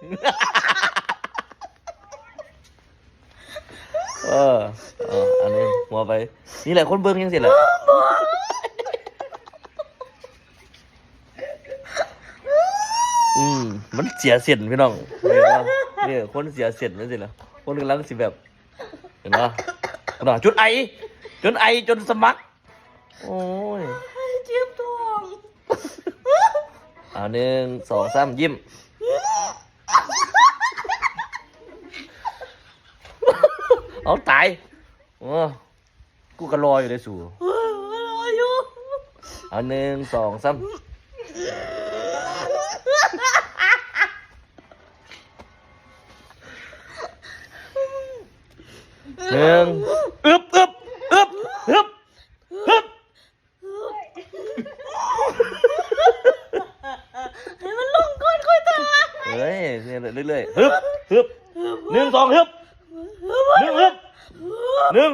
ເອີ ເອີ ອັນນີ້ຫົວໄປ ນີ້ແຫຼະຄົນເບິ່ງຈັ່ງຊີ້ແຫຼະ. ອືມ ມັນເສຍເສັ້ນພີ່ນ້ອງ ເຫັນບໍ່? ນີ້ຄົນເສຍເສັ້ນຈັ່ງຊີ້ແຫຼະ ຄົນກຳລັງຊິແບບ ເຫັນບໍ່? ເນາະ ຈົນໄອ ຈົນໄອ ຈົນສະໝັກ. ໂອ້ຍ ເຈັບທ້ອງ. ເອົາ ໜຶ່ງ ສອງ ສາມ ຍິ້ມ. ເອົາ ຕາຍ. ໂອ້ ກູກະລໍຢູ່ເດ້ສູ. ເອີ ລໍຢູ່. ເອົາ ໜຶ່ງ ສອງ ສາມ. ໜຶ່ງ ອຶບ ອຶບ ອຶບ ຮຶບ ຮຶບ. ໃຫ້ມັນລົງກ່ອນຄ່ອຍຖ່າຍ. ເອີຍ ເລື້ອຍໆ ຮຶບ ຮຶບ. ໜຶ່ງ ສອງ ຮຶບ. ໜຶ່ງ ຮຶບ. ໜຶ່ງ